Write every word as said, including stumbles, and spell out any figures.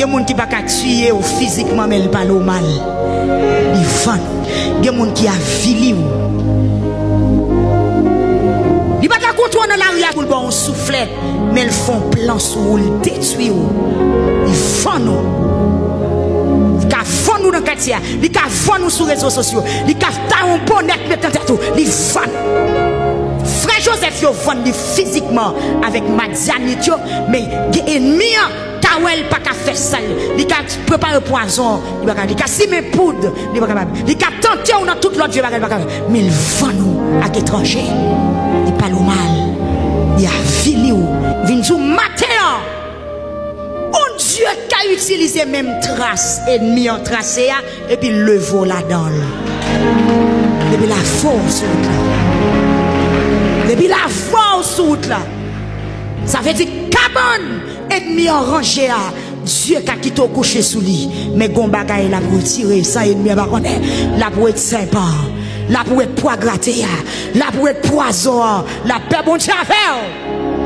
Gen moun ki pa ka tiye w fizikman, men l pale w mal. Li vann ou. Gen moun ki avili w. Li pa ka kontre w nan lari a pou l ba w yon souflèt, men l fè yon plan sou ou, l detwi w. Li vann ou. Li ka vann ou nan katye a. Li ka vann ou sou rezo sosyo. Li ka ta yon bonèt met nan tèt ou. Li vann. Frè Jozèf yo vann li fizikman avèk Madyanit yo, men gen enmi an ka wè l pa ka fè sa l. Li ka prepare pwazon, li pa ka. Li ka simen poud, li pa kapab. Li ka tante w nan tout lòt vye bagay, li pa kapab. Men l vann ou ak etranje. Li pale w mal. Li avili w. Vin di w maten an, Bondye ka itilize menm tras enmi an trase a, epi l leve w ladan l. Depi l avè w sou wout la. Depi l avè w sou wout la. Sa vle di kabann enmi an ranje a, Dye ka kite w kouche sou li. Men gon bagay l ap retire san enmi an pa konnen. L ap wet sèpan. L ap wet pwa grate a. L ap wet pwazon an. Lapè Bondye avè w.